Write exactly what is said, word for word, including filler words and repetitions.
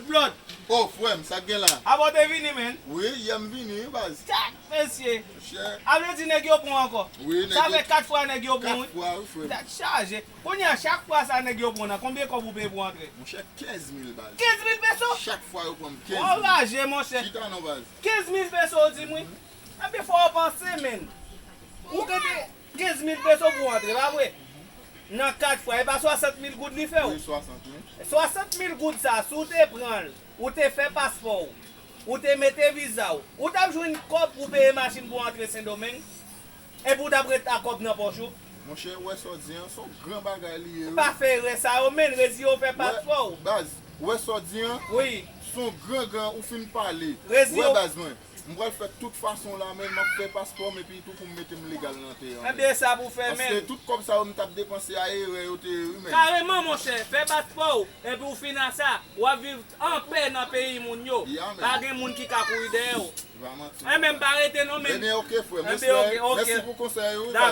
Blood. Oh, frè m, sa k gen la? Abo te vini, men. Wi, yè m vini, wi, baz. Chak mesye. Monchè. Ap vle di nèg yo pran ankò. Wi, nèg Sa yo- fè kat fwa nèg yo pran, Kat wi. Fwa, wi, frè m. Kat chaje. Kounye a, chak fwa sa nèg yo pran nan, konbyen kòb ou peye pou antre? Monchè, kenz mil, baz. Kenz mil peso? Chak fwa yo pran m Ou kenz mil. Raje, monchè. Chita non, baz. Kenz mil peso, ou di m, wi. Epi fò w panse, men. Ou gen kenz mil peso pou antre, pa vre? Nan kat fwa, e pa swasant mil goud li fè w? Wi, swasant, wi. Swasant mil goud sa, si w te pran l, ou te fè paspò w, ou te mete viza w, ou t ap jwenn kòb pou peye machin pou antre Sendomeng, epi ou t ap ret ak kòb nan pòch ou? Monchè, ou wè sa w di an, se yon gran bagay li ye, wi. Pa fè erè sa yo, men, reziye w fè paspò w. Baz, ou wè sa w di an? Wi. Se yon gran, gran, ou fin pale. Reziye Ou wè, w. Baz, mwen. M pral fè tout fason la, men m ap fè paspò m epi tou pou m mete m legal nan tè an. Ebyen, sa pou fè, men. Paske tout kòb sa yo m t ap depanse a erè yo te ye, wi, men. Kareman, monchè, fè paspò w, epi w fin a sa, w ap viv anpè nan peyi moun yo. Ya, men. Pa gen moun ki ka kouri dèyè w. Pa manti. Enben, m pa rete non, men. Ebyen, oke, frè m. Ebyen, oke, oke. Mèsi pou konsèy ou, wi, Dakò,